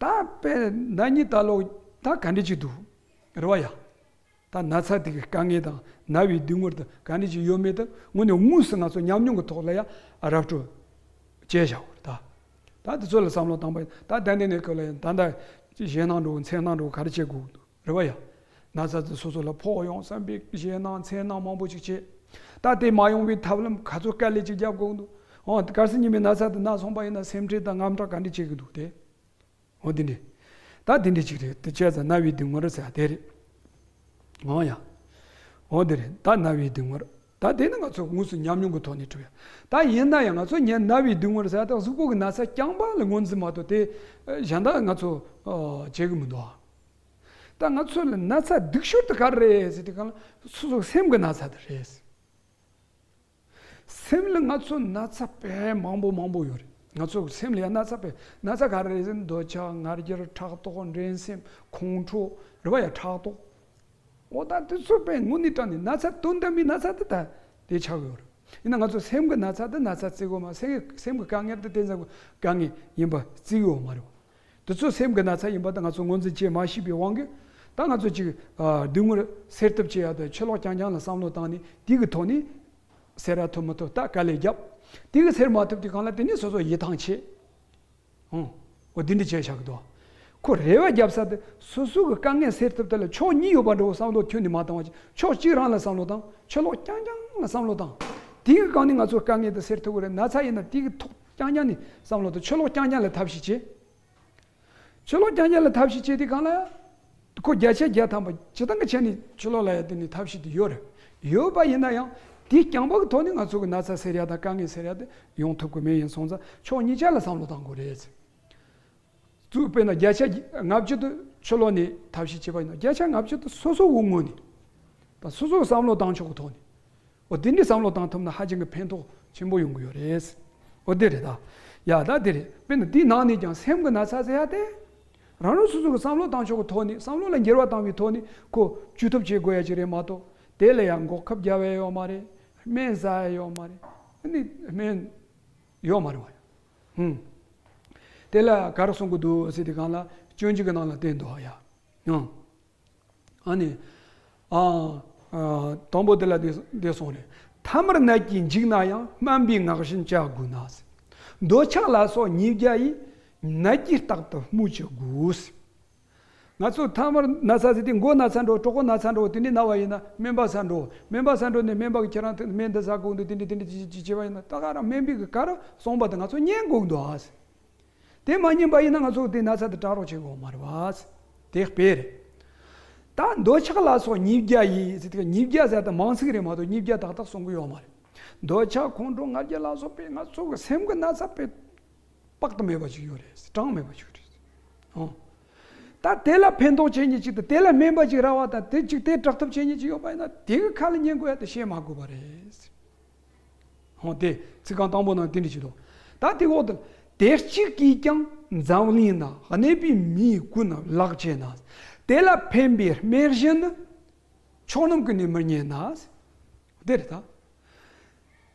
ད་དཔེ་ན་གཉིས་ད་ལོ་ད་ག་འདྲ་ཅིག་འདུག་རེད་བ་ཡ། ད་ན་ཚ་དེ་གི་དཀའ་ངལ་དང་ན་བའི་སྡུག་བསྔལ་དང་ག་འདྲ་ཅིག་ཡོད་མེད་དེ་དངོས་གནས་དངོས་སུ་ང་ཚོ་ཉམས་མྱོང་གི་ཐོག་ལ་ཡ་ར་སྤྲོད་བྱས་བཞག་པ་རེད་ད། ད་དེ་ཚོ་ལ་བསམ་བློ་བཏང་པ་ཡིན་ད། ད་ལྟ་ནས་ནས་ཁོ་ལ་ཡང་ད་ལྟ་ཞེད་སྣང་འགྲོ་འཚེར་སྣང་འགྲོ་ག་རེ་བྱེད་དགོས་འདུག་རེད་བ་ཡ། ན་ཚ་དེ་སོ་སོ་ལ་ཕོག་ཡོང་བསམ་པའི་ཞེད་སྣང་འཚེར་སྣང་མང་པོ་ཅིག་བྱེད། ད་དེ་མ་ཡོང་བའི་ཐབས་ལམ་ག་ཚོད་དཀའ་ལས་ཅིག་རྒྱབ་དགོས་འདུག་འོ་གལ་སྲིད་ཉི་མའི་ན་ཚ་དེ་ན་སོང་པ་ཡིན་ན་སེམས་ཁྲལ་དང་དངངས་སྐྲག་ག་འདྲ་བྱེད་ཀྱི་འདུག་དེ། འོ་དེ་འདྲ། ད་དེ་འདྲ་ཅིག་རེད། དེ་བྱས་ཙང་ན་བའི་སྡུག་བསྔལ་ཟེར་ཡ་དེ་རེད། འོ་ཡ། འོ་དེ་རེད། ད་ན་བའི་སྡུག་བསྔལ། ད་དེ་ནི་ང་ཚོ་དངོས་སུ་ཉམས་མྱོང་གི་ཐོག་ནས་གྲུབ་ཡ། ད་ཡིན་ན་ཡང་ང་ཚོ་ཉན་ན་བའི་སྡུག་བསྔལ་ཟེར་ཡ་དང་གཟུགས་པོ་གི་ན་ཚ་རྐྱང་པ་ལ་ངོས་འཛིན་མ་གཏོགས་དེ་གཞན་དག་ང་ཚོ་བྱེད་གི་མི་འདུག་ད་ང་ཚོ་ལ་ན་ཚ་སྡུག་ཤོས་དེ་ག་རེ་རེད་ཟེར་དུས་སྒང་ལ་སོ་སོ་སེམས་ཀྱི་ན་ཚ་དེ་རེད། སེམས་ལ་ང་ཚོ་ན་ཚ་དཔེ་མང་པོ་མང་པོ་ཡོད་རེད། ང་ཚོ་སེམས་ལ་ཡང་ན་ཚ་དཔེ། ན་ཚ་ག་རེ་རེད་ཟེར་ན་འདོད་ཆགས་ང་རྒྱལ་ཕྲག་དོག་འགྲན་སེམས་ཁོང་ཁྲོ་རེད་བ་ཡ། ཕྲག་དོག་འོ་ད་དེ་ཚོ་དཔེ་དངོས་གནས་དྲང་གནས་ན་ཚ་དོན་དམ་པའི་ན་ཚ་དེ་ད་དེ་ཆགས་ཡོད་རེད། ཡིན་ན་ང་ཚོ་སེམས་ཀྱི་ན་ཚ་དེ་ན་ཚ་བརྩི་གི་ཡོད་མ། སེམས་ཀྱི་སེམས་ཀྱི་དཀའ་ངལ་དེ་དེ་ཙམ་གྱི་དཀའ་ངལ་ཡིན་པ་བརྩི་གི་ཡོད་མ་རེད་བ། དེ་ཚོ་སེམས་ཀྱི་ན་ཚ་ཡིན་པ་དེ་ང་ཚོ་ངོས་འཛིན་བྱེད་མ་ཤེས་པའི་དབང་གིས། ད་ང་ཚོ་ཅིག་ཨ་སྡུག་བསྔལ་སེལ་ཐབས་བྱེད་ཡ་དེ་ཕྱི་ལོགས་རྐྱང་རྐྱང་ལ་བསམ་བློ་བཏང་ནས་དེ་གི་ཐོག་ནས་སེལ་ཡ་ཐུབ་མི་ཐུབ་ད་དཀའ་ལས་བརྒྱབ། དེ་གི་སེལ་མ་ཐུབ་དུས་སྒང་ལ་དེ་ནས་སོ་སོ་ཡིད་ཐང་ཆད། ཧུང་། འོ་དེ་འདྲ་བྱས་བཞག་གི་འདུག་ཁོ་རེ་བ་བརྒྱབ་ས་དེ་སོ་སོ་གི་དཀའ་ངལ་སེལ་ཐུབ་དེ་ལ་ཕྱོགས་གཉིས་ཡོད་པ་འདྲ་བོ་བསམ་བློ་ཁྱོན་ནས་མ་བཏང་བ་ཅིག་ཕྱོགས་གཅིག་རང་ལ་བསམ་བློ་བཏང་། ཕྱི་ལོགས་རྐྱང་རྐྱང་ལ་བསམ་བློ་བཏང་། དེ་གི་སྒང་ནས་ང་ཚོ་དཀའ་ངལ་དེ་སེལ་ཐུབ་ཀྱི་རེད། ན་ཚ་ཡིན་ན་དེ་གི་ཐོག་རྐྱང་རྐྱང་ནས་བསམ་བློ་དང་ཕྱི་ལོགས་རྐྱང་རྐྱང་ལ་ཐབས་ཤེས་བྱེད། ཕྱི་ལོགས་རྐྱང་རྐྱང་ལ་ཐབས་ཤེས་བྱེད་དུས་སྒང་ལ། ཁོ་བརྒྱ་ཆ་བརྒྱ་ཐམ་པ་སྤྱིར་བཏང་གི་ཆ་ནས་ཕྱི་ལོགས་ལ་ཡ་དེ་ནས་ཐབས་ཤེས་དེ་ཡོད་རེད། ཡོད་པ་ཡིན་ན་ཡང་དེ་རྐྱང་པ་གི་ཐོག་ནས་ང་ཚོ་གི་ན་ཚ་སེལ་ཡ་དང་དཀའ་ངལ་སེལ་ཡ་དེ་ཡོང་ཐུབ་ཀྱི་མེད། ཡིན་སོང་ཙང་ཕྱོགས་གཉིས་ཆ་ལ་བསམ་བློ་བཏང་དགོས་རེད། གཙོ་དཔེར་ན་བརྒྱ་ཆ་ལྔ་བཅུ་དེ་ཕྱི་ལོགས་ནས་ཐབས་ཤེས་བྱས་པ་ཡིན་ན། བརྒྱ་ཆ་ལྔ་བཅུ་དེ་སོ་སོ་གི་ངོས་ནས་དང་སོ་སོ་གི་བསམ་བློ་བཏང་ཕྱོགས་ཀྱི་ཐོག་ནས། འོ་དེ་འདྲའི་བསམ་བློ་བཏང་ཐུབ་ན་ཧ་ཅང་གི་ཕན་ཐོགས་ཆེན་པོ་ཡོང་གི་ཡོད་རེད། འོ་དེ་རེད་ད། ཡ་ད་དེ་རེད། དཔེར་ན་དེའི་ནང་ནས་ཀྱང་སེམས་ཀྱི་ན་ཚ་ཟེར་ཡ་དེ། རང་རང་སོ་སོ་གི་བསམ་བློ་བཏང་ཕྱོགས་ཀྱི་ཐོག་ནས། བསམ་བློ་ལ་འགྱུར་བ་བཏང་བའི་ཐོག་ནས་ཁོ་བཅོས་ཐབས་བྱེད་དགོས་ཡ་ཅིག་རེད་མ་གཏོགས། དེ་ལ་ཡང་འགོག་ཁབ་རྒྱག་ཡ་ཡོད་མ་རེད། སྨན་ཟ་ཡ་ཡོད་མ་རེད། ཨ་ནི་སྨན་ཡོད་མ་རེད་བ། ཧུམ། དེ་ལ་ག་རེ་གསུང་གི་འདུག་ཟེར་དུས་སྒང་ལ་སྤྱོད་འཇུག་གི་ནང་ལ་བསྟན་འདུག་ཡ། ཡང་། ཨ་ནི། ཨ། ཨ། དང་པོ་དེ་ལ་འདི་འདི་གསུངས་རེད། ཐ་མར་ནད་ཀྱིས་འཇིགས་ན་ཡང་། སྨན་པའི་ངག་བཞིན་བྱ་དགོས་ན། འདོད་ཆགས་ལ་སོགས་ཉིས་བརྒྱ་ཡིས། ནད་ཀྱིས་རྟག་ཏུ་སྨོས་ཅི་དགོས། ང་ཚོ་ཐ་མར་ན་ཚ་ཟེར་དུས་མགོ་ན་ཚ་འགྲོ། གྲོད་ཁོག་ན་ཚ་འགྲོ། དེ་འདྲའི་ན་བ་ཡིན་ན་སྨན་པ་ས་འགྲོ། སྨན་པ་ས་འགྲོ་ནས་སྨན་པ་གིས་ཁྱེད་རང་སྨན་འདི་ཟ་དགོས་འདུག་དེ་འདྲ་དེ་འདྲ་ཅི་ཅི་བྱས་པ་ཡིན་ན། ད་ག་རང་སྨན་པའི་གི་ག་རེ་གསུངས་པ་དེ་ང་ཚོ་ཉན་དགོས་འདུག་ཨ། དེ་མ་ཉན་པ་ཡིན་ན་ང་ཚོ་དེ་ན་ཚ་དེ་དྲག་རོགས་བྱེད་དགོས་མ་རེད་བ། དེ་དཔེ་རེད། ད་འདོད་ཆགས་ལ་སོགས་ཉིས་བརྒྱ་ཡིས་ཟེར་དུས། ཉིས་བརྒྱ་ཟེར་ད་མང་ཚིག་རེད་མ་གཏོགས་ཉིས་བརྒྱ་ཏག་ཏག་གསུང་གི་ཡོད་མ་རེད། འདོད་ཆགས་ཁོང་ཁྲོ་ང་རྒྱལ་ལ་སོགས་པའི་ང་ཚོ་གི་སེམས་ཀྱི་ན་ཚ་དཔེ་དཔག་ཏུ་མེད་པ་ཞིག་ཡོད་རེད། གྲངས་མེད་པ་ཞིག་རེད། ཨོ། ད་དེ་ལ་ཕན་ཐོགས་བྱེད་མཁན་ཅིག་དང་། དེ་ལ་སྨན་པ་ཅིག་རག་པ་དང་། དེ་ཅིག་དེ་དྲག་ཐབས་བྱེད་མཁན་ཅིག་ཡོད་པ་ཡིན་ན། དེ་གི་ཁ་ལ་ཉན་དགོས་ཡ་དེ་བཤད་མ་དགོས་པ་རེད། ཧོ། དེ་ཚིག་རྐང་དང་པོ་ནང་དེ་འདྲ་ཞིག་འདུག་ད་དེ་འོག་ཏུ། དེ་གཅིག་གིས་ཀྱང་འཛམ་གླིང་ན། གནས་པའི་མིའི་ཀུན་ལག་བྱས་ན། དེ་ལ་ཕན་པའི་སྨན་གཞན་ནི། ཆོས་རྣམས་ཀུན་ནས་མི་རྙེད་ན། དེ་རེད་ད།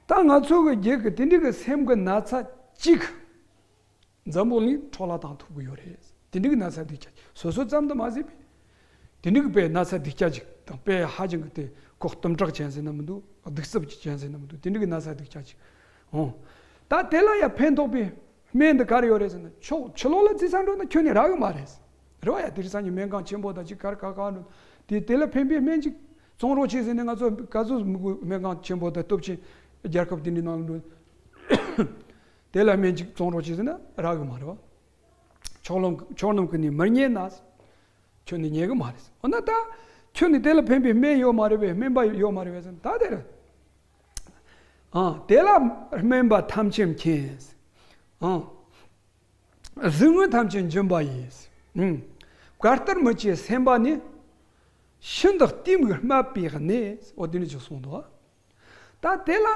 ད་ང་ཚོ་གི་རྒྱུད་ཀྱི་དེ་འདྲའི་གི་སེམས་ཀྱི་ན་ཚ་གཅིག་འཛམ་བུ་གླིང་འཕྲོ་བརླག་བཏང་ཐུབ་ཀྱི་ཡོད་རེད། དེ་འདྲའི་གི་ན་ཚ་སྡུག་ཅག་སོ་སོ་ཙམ་དུ་མ་ཟད་པའི། དེ་འདྲའི་གི་དཔེ་ན་ཚ་སྡུག་ཅག་ཅིག་དང་དཔེ་ཧ་ཅང་གི་དེ་ཁོ་གཏུམ་དྲག་ཅན་ཟེར་ན་མི་འདུག་སྡུག་རྩུབ་ཅན་ཟེར་ན་མི་འདུག་དེ་འདྲའི་གི་ན་ཚ་སྡུག་ཅག་ཅིག་ཨོ། ད་དེ་ལ་ཡང་ཕན་ཐོགས་པའི་སྨན་འདི་ག་རེ་ཡོད་རེད་ཟེར་ན། ཕྱོགས་ཕྱི་ལོགས་ལ་རྩིས་ས་འགྲོ་ན་ཁྱོན་ནས་རག་གི་མ་རེད། རེད་བ་ཡ། དེ་རིང་སང་ཉིན་སྨན་ཁང་ཆེན་པོ་དང་ཅིག་གར་ག་ག་འགྲོ། དེ་དེ་ལ་ཕན་པའི་སྨན་ཅིག་བཙོང་རོགས་བྱེད་ཟེར་ནས་ང་ཚོ་ག་ཚོད་མི་དགོས། སྨན་ཁང་ཆེན་པོ་དང་སྟོབས་ཆེན་རྒྱལ་ཁབ་དེ་འདྲའི་ནང་ལ་འགྲོ། དེ་ལ་སྨན་ཅིག་བཙོང་རོགས་བྱེད་ཟེར་ན་རག་གི་མ་རེད་བ། ཆོས་ལམ་ཆོས་རྣམས་ཀུན་ནས་མི་རྙེད་ན། ཁྱོན་ནས་རྙེད་གི་མ་རེད། འོ་ན་ད་ཁྱོན་ནས་དེ་ལ་ཕན་པའི་སྨན་ཡོད་མ་རེད་པས། སྨན་པ་ཡོད་མ་རེད་པས་ཟེར་ན་ད་དེ་རེད། ཨ། དེ་ལ་སྨན་པ་ཐམས་ཅད་མཁྱེན། ཨ། གཟུགས་བརྙན་ཐམས་ཅད་འབྱིན་པ་ཡིས། ཨུམ། བཀའ་ལྟར་མི་བྱེད་སེམས་པ་ནི། ཤིན་ཏུ་གཏི་མུག་སྨད་པའི་གནས། འོ་དེ་ནི་ཅིག་གསུངས་འདུག་ད་དེ་ལ་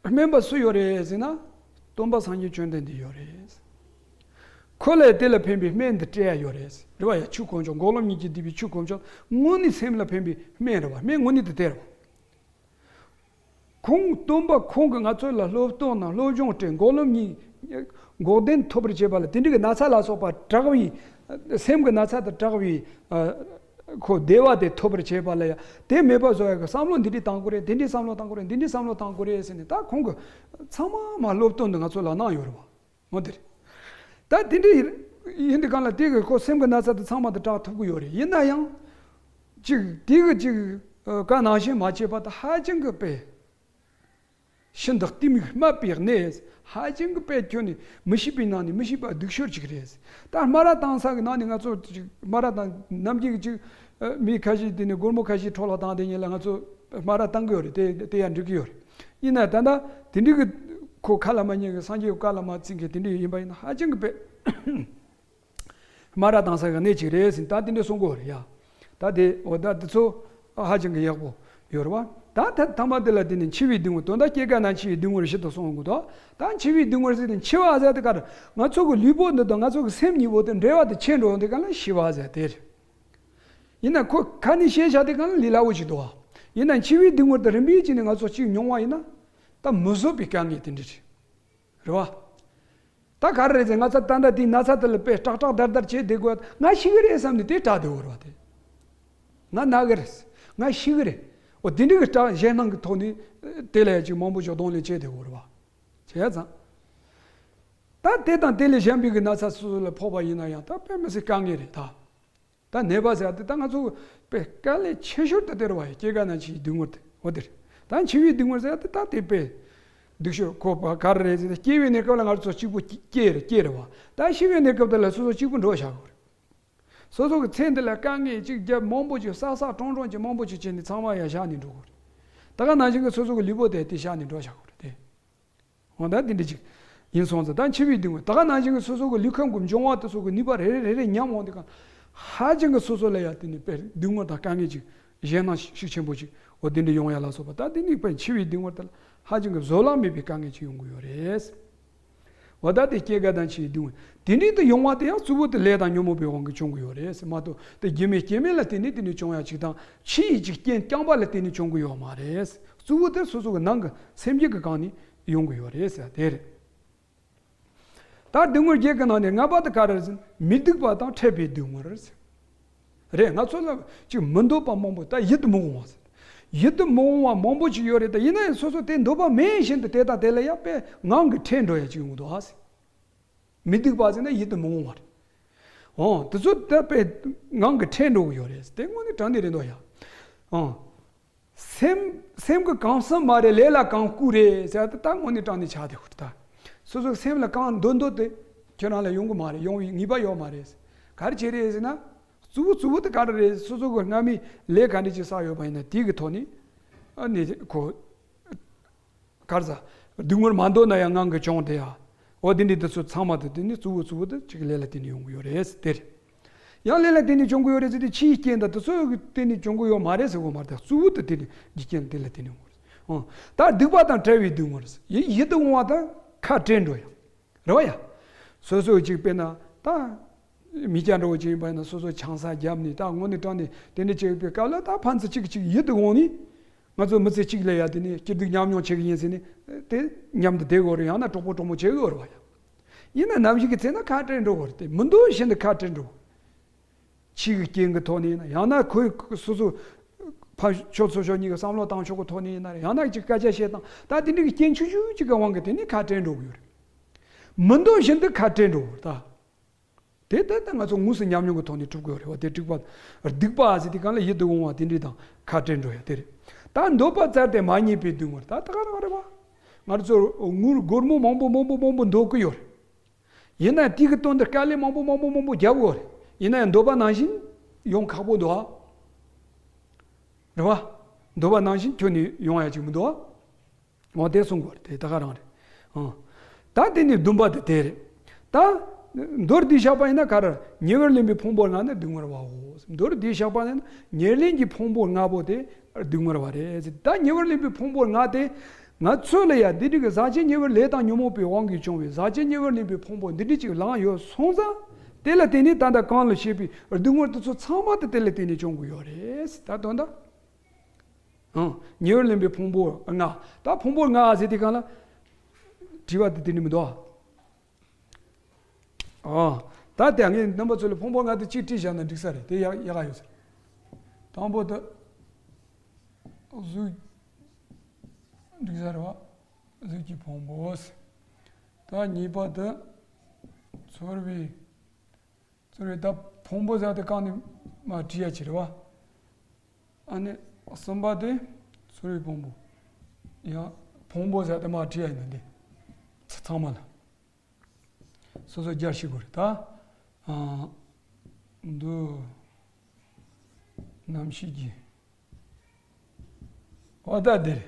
སྨན་པ་སུ་ཡོད་རེད་ཟེར་ན། སྟོན་པ་སངས་རྒྱས་བཅོམ་ལྡན་འདས་ཡོད་རེད། ཁོ་ལས་དེ་ལ་ཕན་པའི་སྨན་འདི་སྤྲད་ཡ་ཡོད་རེད། རེད་བ་ཡ། ཆོས་དཀོན་མཆོག་འགོག་ལམ་གཉིས་ཀྱིས་བསྡུས་པའི་ཆོས་དཀོན་མཆོག་དངོས་གནས་སེམས་ལ་ཕན་པའི་སྨན་རེད་བ། སྨན་དངོས་གནས་དེ་དེ་རེད་བ། ཁོང་སྟོན་པ་ཁོང་གིས་ང་ཚོ་ལ་སློབ་སྟོན་དང་སློབ་སྦྱོང་སྤྲད། འགོག་ལམ་གཉིས་འགོག་བདེན་ཐོབ་པར་བྱེད་པ་ལ། དེ་འདྲ་གི་ན་ཚ་ལ་སོགས་པ་དྲག་པའི་སེམས་ཀྱི་ན་ཚ་དང་དྲག་པའི་ཁོ་བདེ་བ་དེ་ཐོབ་པར་བྱེད་པ་ལ་ཡང་དེ་མེད་པ་བཟོ་ཡ་གི་བསམ་བློ་འདི་འདྲ་བཏང་དགོས་རེད། འདི་འདྲའི་བསམ་བློ་བཏང་དགོས་རེད། འདི་འདྲའི་བསམ་བློ་བཏང་དགོས་རེད་ཟེར་ནས། ད་ཁོང་གིས་ཚང་མ་མ་སློབ་སྟོན་དུ་ང་ཚོ་ལ་གནང་ཡོད་རེད་བ། འོ་དེ་རེད། ད་དེ་འདྲ་ཡིན་དུས་གང་ལ་དེ་གི་ཁོ་སེམས་ཀྱི་ན་ཚ་དེ་ཚང་མ་དེ་དྲག་ཐུབ་ཀྱི་ཡོད་རེད། ཡིན་ན་ཡང་ཅིག་དེ་གི་ཅིག་བཀའ་ནང་བཞིན་མ་བྱས་པ་དེ་ཧ་ཅང་གི་དཔེ་ཤིན་ཏུ་གཏི་མུག་སྨད་པའི་གནས། ཧ་ཅང་གི་དཔེ་ཁྱོན་ནས་མི་ཤེས་པའི་ནང་ནས་མི་ཤེས་པ་སྡུག་ཤོས་ཅིག་རེད། ད་སྨ་ར་བཏང་ས་གི་ནང་ནས་ང་ཚོ་ཅིག་སྨ་ར་བཏང་། ནམ་རྒྱུན་གྱི་ཅིག་མི་ཁ་ཤས་དེ་ནས་སྒོར་མོ་ཁ་ཤས་འཕྲོ་བརླག་བཏང་དེ་ཉིད་ལ་ང་ཚོ་སྨ་ར་བཏང་གི་ཡོད་རེད། དེ་དེ་ཡང་འགྲིག་གི་ཡོད་རེད། ཡིན་ན་ད་ལྟ་དེ་འདྲའི་གི་ཁོ་ཁ་ལ་མ་ཉན་གི་སངས་རྒྱས་ཀྱི་བཀའ་ལ་མ་བརྩི་མཁན་དེ་འདྲ་ཡིན་པ་ཡིན་ན་ཧ་ཅང་གི་དཔེ་སྨ་ར་བཏང་ས་གི་གནས་ཅིག་རེད་ཟེར། ད་དེ་འདྲ་གསུང་གི་ཡོད་རེད་ཡ། ད་དེ་འོ་ད་དེ་ཚོ་ཧ་ཅང་གི་ཡག་པོ་ཡོད་རེད་བ། ད་ད་ཐ་མ་དེ་ལ་དེ་ནི་འཆི་བའི་སྡུག་བསྔལ། དོན་དག་སྐྱེ་རྒ་ན་འཆི་བའི་སྡུག་བསྔལ་ཞིག་ཏུ་གསུང་གི་འདུག་ད་འཆི་བའི་སྡུག་བསྔལ་ཟེར་དེ་འཆི་བ་ཟེར་དེ་ག་རེ། ང་ཚོ་གི་ལུས་པོ་འདི་དང་ང་ཚོ་གི་སེམས་གཉིས་པོ་དེ་འབྲེལ་བ་དེ་ཆད་འགྲོ་འདི་ག་ལ་ཤི་བ་ཟེར་དེ་རེད། ཡིན་ན་ཁོ་ཁ་ནས་བཤད་བྱ་དེ་ག་ལ་ལས་སླ་བོ་ཞིག་འདུག་བ། ཡིན་ན་འཆི་བའི་སྡུག་བསྔལ་དེ་རིམ་པས་བྱས་ནས་ང་ཚོ་གཅིག་མྱོང་བ་ཡིན་ན། ད་མི་བཟོད་པའི་དཀའ་ངལ་དེ་འདྲ་རེད། རེད་བ། ད་ག་རེ་རེད་ཟེར། ང་ཚོ་ད་ལྟ་དེའི་ན་ཚ་དེ་ལ་དཔེ་སྐྲག་སྐྲག་འདར་འདར་བྱས་བསྡད་དགོས། ང་ཤི་གི་རེད་བསམ་ནས་དེ་སྐྲག་བསྡད་ཡོད་རེད་བ། དེ་ང་ན་གི་རེད། ང་ཤི་གི་རེད། འོ་དེ་འདྲ་གི་སྐྲག་ཞེད་སྣང་གི་ཐོག་ནས་དེ་ལ་ཡ་ཅིག་མང་པོ་ཞིག་གདོང་ལེན་བྱས་བསྡད་ཡོད་རེད་བ། བྱས་ཙང་། ད་དེ་དང་དེ་ལས་གཞན་པའི་གི་ན་ཚ་སོ་སོ་ལ་ཕོག་པ་ཡིན་ན་ཡང་ད་དཔེ་མི་སྲིད་དཀའ་ངལ་རེད་ད། ད་ནད་པ་ཟེར་ཡ་དེ་ད་ང་ཚོ་དཔེ་དཀའ་ལས་ཆེ་ཤོས་དེ་དེ་རེད་བ། སྐྱེ་རྒ་ན་འཆིའི་སྡུག་བསྔལ་དེ། འོ་དེ་རེད། ད་འཆི་བའི་སྡུག་བསྔལ་ཟེར་ཡ་དེ་ད་དེ་དཔེ་སྡུག་ཤོས་ཁོ་པ་ག་རེ་རེད་ཟེར་ན། སྐྱེ་བའི་གནས་སྐབས་ལ་ང་ཚོ་གཅིག་པུ་སྐྱེ་རེད། སྐྱེ་རེད་བ། ད་ཤི་བའི་གནས་སྐབས་དེ་ལ་སོ་སོ་གཅིག་པུ་འགྲོ་བཞག་དགོས་རེད། སོ་སོ་གི་ཚེ་འདི་ལ་དཀའ་ངལ་གཅིག་རྒྱབ་མང་པོ་ཅིག་བསགས་བསགས་གྲོང་གྲོང་ཅིག་མང་པོ་ཅིག་བྱས་ནས་ཚང་མ་ཡང་བཞག་ནས་འགྲོ་དགོས་རེད། ད་ག་ནང་བཞིན་གི་སོ་སོ་གི་ལུས་པོ་དེ་དེ་བཞག་ནས་འགྲོ་བཞག་དགོས་རེད་དེ། འོ་ད་དེ་འདྲ་ཅིག་ཡིན་སོང་ཙང་། ད་འཆི་བའི་སྡུག་བསྔལ། ད་ག་ནང་བཞིན་གྱི་སོ་སོ་གི་ལུས་ཁམས་ཀྱི་འབྱུང་བ་དེ་ཚོ་གི་ནུས་པ་རེ་རེ་རེ་རེ་ཉམས་འོང་དུས་གང་། ཧ་ཅང་གི་སོ་སོ་ལ་ཡ་དེ་ནི་དཔེ་སྡུག་བསྔལ་དང་དཀའ་ངལ་ཅིག་ཞེད་སྣང་ཤུགས་ཆེན་པོ་ཅིག་འོ་དེ་འདྲ་ཡོང་ཡ་ལ་སོགས་པ། ད་དེ་ནི་དཔེ་འཆི་བའི་སྡུག་བསྔལ་དེ་ལ་ཧ་ཅང་གི་བཟོད་གླགས་མེད་པའི་དཀའ་ངལ་ཅིག་ཡོང་གི་ཡོད་རེད། འོ་ད་དེ་སྐྱེ་རྒ་དང་འཆི་བའི་སྡུག་བསྔལ་དེ་འདྲའི་དུ་ཡོང་བ་དེ་ཡང་གཙོ་བོ་དེ་ལས་དང་ཉོན་མོངས་པའི་དབང་གིས་བྱུང་གི་ཡོད་རེད་ཟེར་མ་གཏོགས། དེ་རྒྱུ་མེད་རྐྱེན་མེད་ལ་བརྟེན་ནས་དེ་འདྲའི་བྱུང་ཡ་ཅིག་དང་། ཕྱི་ཡི་ཅིག་རྐྱེན་རྐྱང་པ་ལ་བརྟེན་ནས་བྱུང་གི་ཡོད་མ་རེད། གཙོ་བོ་དེ་སོ་སོ་གི་ནང་གི་སེམས་རྒྱུད་ཀྱི་སྒང་ནས་ཡོང་གི་ཡོད་རེད་ཟེར་དེ་རེད། ད་སྡུག་བསྔལ་བརྒྱད་ཀྱི་ནང་ནས་ལྔ་པ་དེ་ག་རེ་རེད་ཟེར་ན། མི་སྡུག་པ་དང་འཕྲད་པའི་སྡུག་བསྔལ་རེད་ཟེར། རེད། ང་ཚོ་ལ་ཅིག་མི་འདོད་པ་མང་པོ། ད་ཡིད་དུ་མི་འོང་བ་ཟེར། ཡིད་དུ་མི་འོང་བ་མང་པོ་ཅིག་ཡོད་རེད། ད་ཡིན་ན་ཡང་སོ་སོ་དེ་འདོད་པ་མེད་བཞིན་དུ་དེ་དང་དེ་ལ་ཡང་དཔེ་ངང་གིས་འཕྲད་འགྲོ་ཡ་ཅིག་ཡོང་གི་འདུག་ཨ་ཟེར། མི་སྡུག་པ་ཟེར་ན་ཡིད་དུ་མི་འོང་བ་རེད། འོ་དེ་ཚོ་ད་དཔེ་ངང་གིས་འཕྲད་འགྲོ་གི་ཡོད་རེད། དེ་དངོས་གནས་དྲང་གནས་རེད་འདུག་ཡ། འོ། སེམས་སེམས་ཀྱི་གང་བསམ་མ་རེད། ལས་ལ་གང་བསྐུལ་རེད་ཟེར་ཏེ་ད་དངོས་གནས་དྲང་གནས་ཆགས་བསྡད་ཡོད་རེད་ད། སོ་སོའི་སེམས་ལ་གང་འདོད་འདོད་དེ་ཁྱོད་རང་ལ་ཡོང་གི་མ་རེད། ཡོང་བའི་ངེས་པ་ཡོད་མ་རེད། ག་རེ་བྱས་རེད་ཟེར་ན། གཙོ་བོ་གཙོ་བོ་དེ་ག་རེ་རེད། སོ་སོ་གི་སྔ་མའི་ལས་ག་འདྲ་ཅིག་བསགས་ཡོད་པ་ཡིན་ན་དེ་གི་ཐོག་ནས་ཨ་ནི་ཁོ། ག་རེ་ཟ། སྡུག་བསྔལ་མ་འདོད་ན་ཡང་ངང་གིས་བྱུང་སྟེ་ཡ། འོ་དེ་འདྲའི་དེ་ཚོ་ཚང་མ་དེ་དེ་ནི་གཙོ་བོ་གཙོ་བོ་དེ་གཅིག་ལས་ལ་བརྟེན་ནས་ཡོང་གི་ཡོད་རེད་དེ་རེད། ཡང་ལས་ལ་བརྟེན་ནས་བྱུང་གི་ཡོད་རེད་ཟེར་དུས་ཕྱིའི་རྐྱེན་དང་དེ་ཚོ་གི་བརྟེན་ནས་བྱུང་གི་ཡོད་མ་རེད་ཟེར་གོ་མ་རེད། གཙོ་བོ་དེ་དེ་ནི་རྒྱུ་རྐྱེན་དེ་ལ་བརྟེན་ནས་ཡོང་གི་རེད། འོ། ད་སྡིག་པ་དང་བྲལ་བའི་སྡུག་བསྔལ་རེད། ཡིད་ཡིད་དུ་འོང་བ་དང་ཁ་བྲལ་འགྲོ་ཡ། རེད་བ་ཡ། སོ་སོ་གཅིག་དཔེར་ན་ད། མི་སྐྱ་འདྲ་བོ་ཅིག་ཡིན་པ་ཡིན་ན་སོ་སོ་ཆང་ས་བརྒྱབ་ནས་ད་དངོས་གནས་དྲང་ནས་དེ་འདྲ་བྱེད་པའི་སྐབས་ལ་ད་ཕན་ཚུན་གཅིག་གིས་གཅིག་ཡིད་དུ་འོང་ནས། ང་ཚོ་མི་ཚེ་གཅིག་ལ་ཡ་དེ་ནས་སྐྱིད་སྡུག་མཉམ་མྱོང་བྱེད་ཀྱི་ཡིན་ཟེར་ནས་དེ་མཉམ་དུ་བསྡད་དགོས་རེད། ཡང་ན་གྲོགས་པོ་གྲོགས་མོ་བྱེད་དགོས་རེད་བ་ཡ། ཡིན་ན་ནམ་ཞིག་གི་ཚེ་ན་ཁ་བྲལ་འགྲོ་དགོས་རེད། དེ་མི་འདོད་བཞིན་དུ་ཁ་བྲལ་འགྲོ་དགོས། ཕྱི་གི་རྐྱེན་གྱི་ཐོག་ནས་ཡིན་ན། ཡང་ན་ཁོས་སོ་སོ་ཕ་ཆོས་ཚོ་ཕྱོགས་གཉིས་ཀྱི་བསམ་བློ་བཏང་ཕྱོགས་ཀྱི་ཐོག་ནས་ཡིན་ན་རེད། ཡང་ན་ཅིག་སྐད་ཆ་བཤད་སྟངས་ད་དེ་འདྲ་གི་རྐྱེན་ཆུང་ཆུང་ཅིག་གི་དབང་གིས་དེ་ནས་ཁ་བྲལ་འགྲོ་གི་ཡོད་རེད། མི་འདོད་བཞིན་དུ་ཁ་བྲལ་འགྲོ་གི་ཡོད་རེད་ད། དེ་ལྟར་ད་ང་ཚོ་དངོས་སུ་ཉམས་མྱོང་གི་ཐོག་ནས་གྲུབ་དགོས་རེད་བ། དེ་སྡིག་པ། སྡིག་པ་ཟེར་དུས་སྒང་ལ་ཡིད་དུ་འོང་བ་དེ་འདྲ་དང་ཁ་བྲལ་འགྲོ་ཡ་དེ་རེད། ད་འདོད་པ་བཙལ་ཏེ་མ་རྙེད་པའི་སྡུག་བསྔལ། ད་ད་ག་རང་རེད་བ། ང་ཚོ་དངུལ་སྒོར་མོ་མང་པོ་མང་པོ་མང་པོ་འདོད་ཀྱི་ཡོད་རེད། ཡིན་ན་དེ་གི་དོན་དུ་དཀའ་ལས་མང་པོ་མང་པོ་མང་པོ་རྒྱབ་དགོས་རེད། ཡིན་ན་ཡང་འདོད་པ་ནང་བཞིན་ཡོང་ཁག་པོ་འདུག་ཨ། རེད་བ། འདོད་པ་ནང་བཞིན་ཁྱོན་ནས་ཡོང་ཡ་ཅིག་མི་འདུག་ཨ། འོ་དེ་གསུང་དགོས་རེད། དེ་ད་ག་རང་རེད། ཨང་། ད་དེ་ནི་བདུན་པ་དེ་དེ་རེད། ད་མདོར་བསྡུས་བཞག་པ་ཡིན་ན་ག་རེ། ཉེ་བར་ལེན་པའི་ཕུང་པོ་ལྔ་ནི་སྡུག་བསྔལ་བའོ། མདོར་བསྡུས་བཞག་པ་ཡིན་ན་ཉེར་ལེན་གྱི་ཕུང་པོ་ལྔ་པོ་དེ་སྡུག་བསྔལ་བ་རེད། ད་ཉེ་བར་ལེན་པའི་ཕུང་པོ་ལྔ་དེ་ང་ཚོ་ལ་ཡ་འདི་འདྲ་གི་ཟག་བཅས་ཉེ་བར་ལས་དང་ཉོན་མོངས་པའི་དབང་གིས་བྱུང་བའི་ཟག་བཅས་ཉེ་བར་ལེན་པའི་ཕུང་པོ་འདི་འདྲ་ཅིག་ལངས་ཡོད་སོང་ཙང་། དེ་ལ་བརྟེན་ནས་ད་ལྟ་གོང་ལ་བཤད་པའི་སྡུག་བསྔལ་དེ་ཚོ་ཚང་མ་དེ་དེ་ལ་བརྟེན་ནས་བྱུང་གི་ཡོད་རེད། ད་དོན་དག་ཨང་། ཉེ་བར་ལེན་པའི་ཕུང་པོ་ལྔ། ད་ཕུང་པོ་ལྔ་ཟེར་དུས་སྒང་ལ་དྲི་བ་དེ་དེ་ནི་མི་འདུག་ཨ། ཨ། ད་དེ་ངས་རྣམ་པ་ཚོ་ལ་ཕུང་པོ་ལྔ་དེ་གཅིག་བྲིས་བཞག་ན་འགྲིག་ས་རེད། དེ་ཡག་ཡག་ག་ཡོད་ས་རེད། དང་པོ་དེ་གཟུགས། འགྲིག་ས་རེད་བ། གཟུགས་ཀྱི་ཕུང་པོ་ཟེར། ད་གཉིས་པ་དེ་ཚོར་བའི། ཚོར་བའི་ད་ཕུང་པོ་ཟེར་དེ་གང་ནས་མ་བྲིས་ཡ་ཅིག་རེད་བ། ཨ་ནི་གསུམ་པ་དེ་ཚོར་བའི་ཕུང་པོ། ཡང་ཕུང་པོ་ཟེར་དེ་མ་བྲིས་ཡ་ཡིན་ན་འདི་ཚ་ཚང་མ་ལ་སོ་སོ་རྒྱ་ཤེས་དགོས་རེད་ད། ཨ། འདུ། རྣམ་ཤེས་ཀྱི། འོ་ད་འདིར།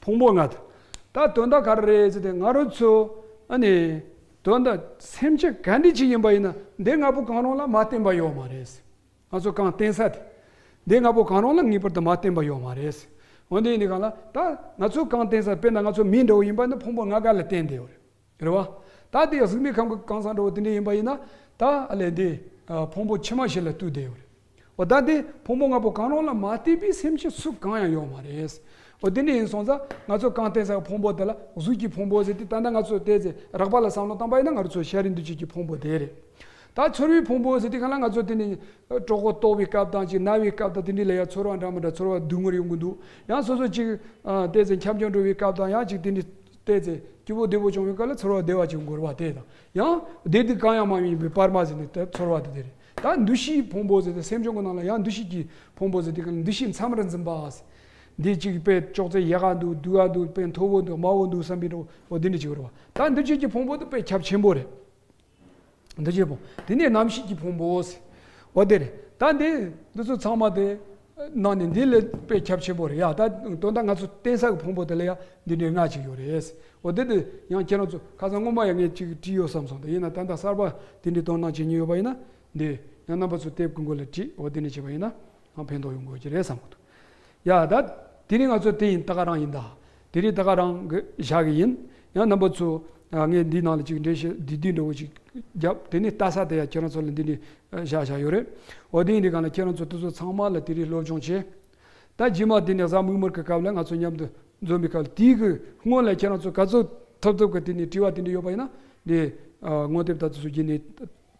ཕུང་པོ་ལྔ་དེ། ད་དོན་དག་ག་རེ་རེད་ཟེར་ཏེ་ང་རང་ཚོ་ཨ་ནི། དོན་དག་སེམས་ཅན་ག་འདྲ་ཅིག་ཡིན་པ་ཡིན་ན་འདི་ལྔ་པོ་གང་རུང་ལ་མ་བརྟེན་པ་ཡོད་མ་རེད། ང་ཚོ་གང་བརྟེན་ས་དེ། འདི་ལྔ་པོ་གང་རུང་ལ་ངེས་པར་དུ་མ་བརྟེན་པ་ཡོད་མ་རེད། འོ་འདི་ཡིན་དུས་སྒང་ལ་ད་ང་ཚོ་གང་བརྟེན་ས་དཔེར་ན་ང་ཚོ་མི་འདྲ་བོ་ཡིན་པ་ཡིན་ན་ཕུང་པོ་ལྔ་ག་ལ་བརྟེན་བསྡད་ཡོད་རེད། རེད་བ། ད་དེ་གཟུགས་མེད་ཁམས་ཀྱི་གང་ཟག་འདྲ་བོ་དེ་འདྲ་ཡིན་པ་ཡིན་ན། ད་ཨ་ལས་འདི། ཨ། ཕུང་པོ་ཕྱི་མ་བཞི་ལ་ལྟོས་བསྡད་ཡོད་རེད། འོ་ད་དེ་ཕུང་པོ་ལྔ་པོ་གང་རུང་ལ་མ་ལྟོས་པའི་སེམས་ཅན་སུ་གང་ཡང་ཡོད་མ་རེད། འོ་དེ་འདྲ་ཡིན་སོང་ཙང་ང་ཚོ་གང་བརྟེན་ས་ཕུང་པོ་དེ་ལ་གཟུགས་ཀྱི་ཕུང་པོ་ཟེར་དུས་ད་ལྟ་ང་ཚོ་བལྟས་ཚེ་རགས་པ་ལ་བསམ་བློ་བཏང་པ་ཡིན་ན་ང་ཚོ་ཤ་རུས་འདུ་བྱེད་ཀྱི་ཕུང་པོ་དེ་རེད། ད་ཚོར་བའི་ཕུང་པོ་ཟེར་དུས་སྒང་ལ་ང་ཚོ་དེ་ནི་གྲོད་ཁོག་ལྟོགས་པའི་སྐབས་དང་ཅིག་ན་བའི་སྐབས་དང་དེ་འདྲ་ལ་ཡང་ཚོར་བ་འདྲ་མི་འདྲ་ཚོར་བ་སྡུག་བསྔལ་ཡོང་གི་འདུག་ཡང་སོ་སོ་ཅིག་ཨ། བལྟས་ཚེ་འཁྱམས་འཁྱམས་འགྲོ་བའི་སྐབས་དང་ཡང་ཅིག་དེ་འདྲ། བལྟས་ཚེ་སྐྱིད་པོ་བདེ་པོ་བྱུང་བའི་སྐབས་ལ་ཚོར་བ་བདེ་བ་ཅིག་འགོར་བ་དེ་དང་། ཡང་བདེ་སྡུག་གང་ཡང་མ་ཡིན་པའི་བར་མ་ཟེར་ནས་དེ་ཚོར་བ་དེ་དེ་རེད། ད་འདུ་ཤེས་ཕུང་པོ་ཟེར་ཏེ་སེམས་བྱུང་གི་ནང་ལ་ཡང་འདུ་ཤེས་ཀྱི་ཕུང་པོ་ཟེར་དུས་སྒང་ལ་འདུ་ཤེས་མཚམས་རེ་འཛིན་པ་ཟེར། འདི་གཅིག་དཔེ་ཅོག་ཙེ་ཡག་ག་འདུག་སྡུག་ག་འདུག་དཔེ་མཐོ་པོ་འདུག་དམའ་བོ་འདུག་བསམ་པའི་འགྲོ་འོ་འདི་འདྲ་ཅིག་རེད་བ། ད་འདུ་བྱེད་ཀྱི་ཕུང་པོ་དེ་དཔེ་ཁྱབ་ཆེན་པོ་རེད། འདུ་བྱེད་ཕུང་། དེ་ནས་རྣམ་ཤེས་ཀྱི་ཕུང་པོ་ཟེར། འོ་དེ་རེད། ད་འདི་འདི་ཚོ་ཚང་མ་དེ་ནང་ནས་འདི་ལས་དཔེ་ཁྱབ་ཆེན་པོ་རེད་ཡ། ད་དོན་དག་ང་ཚོ་བརྟེན་ས་གི་ཕུང་པོ་དེ་ལ་ཡ་འདི་འདྲའི་ལྔ་ཅིག་ཡོད་རེད་ཟེར། འོ་དེ་དེ་ཡང་ཁྱེད་རང་ཚོ་ཁ་སང་སྔོན་མ་ཡང་ངས་ཅིག་བྲིས་ཡོད་བསམ་སོང་། དེ་ཡིན་ན་ད་ལྟ་གསར་པ་དེ་འདྲའི་དོ་སྣང་བྱེད་མཁན་ཡོད་པ་ཡིན་ན་འདི་ཡང་རྣམ་པ་ཚོ་དེབ་ཀྱི་མགོ་ལ་བྲིས། འོ་དེ་འདྲ་བྱས་པ་ཡིན་ན་ཡང་ཕན་ཐོགས་ཡོང་གི་ཡོད་ཀྱི་རེད་བསམ་གི་འདུག་ཡ། ད་དེ་རིང་ང་ཚོ་དེ་ཡིན་ད་ག་རང་ཡིན། ད་དེ་རིང་ད་ག་རང་གི་བཞག་གི་ཡིན། ཡང་རྣམ་པ་ཚོ་ཨ། ངས་འདིའི་ནང་ལ་ཅིག་འགྲེལ་བཤད་བསྡུས་བསྡུས་འདྲ་བོ་ཅིག་བརྒྱབ། དེ་ནས་ལྟ་ས་དེ་ཡང་ཁྱེད་རང་ཚོ་ལ་འདི་འདྲ་བཞག་བཞག་ཡོད་རེད། འོ་དེ་ཡིན་དུས་སྒང་ལ་ཁྱེད་རང་ཚོ་དེ་ཚོ་ཚང་མ་ལ་དེ་རིང་སློབ་སྦྱོང་བྱས། ད་རྗེས་མ་དེ་ནས་གཟའ་མིག་དམར་གྱི་སྐབས་ལ་ང་ཚོ་མཉམ་དུ་འཛོམས་པའི་སྐབས་ལ་དེའི་གི་སྔོན་ལ་ཁྱེད་རང་ཚོ་ག་ཚོད་ཐུབ་ཐུབ་ཀྱི་དེ་ནས་དྲི་བ་དེ་འདྲ་ཡོད་པ་ཡིན་ན་འདི་ཨ། ངོ་དེབ་ད་དེ་ཚོ་བརྒྱུད་ནས་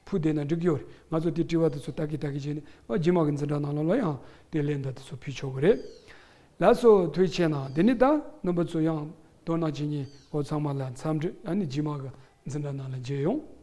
ཕུལ་བསྡད་ན་འགྲིག་གི་ཡོད་རེད། ང་ཚོ་དེ་དྲི་བ་དེ་ཚོ་ལྟ་གི་ལྟ་གི་བྱས་ནས་ཨ། རྗེས་མ་གི་འཛིན་གྲྭ་ནང་ལོགས་ལ་ཡང་དེ་ལན་ད་དེ་ཚོ་ཕུལ་ཆོག་གི་རེད། ལགས་སོ། ཐུགས་རྗེ་ཆེ་གནང་། དེ་ནས་ད་རྣམ་པ་ཚོ་ཡང་དོ་སྣང་བྱེད་མཁན་འོ་ཚང་མ་ལ་འཚམས་འདྲི། ཨ་ནི་རྗེས་མ་གི་འཛིན་གྲྭ་ནང་ལ་མཇལ་ཡོང་།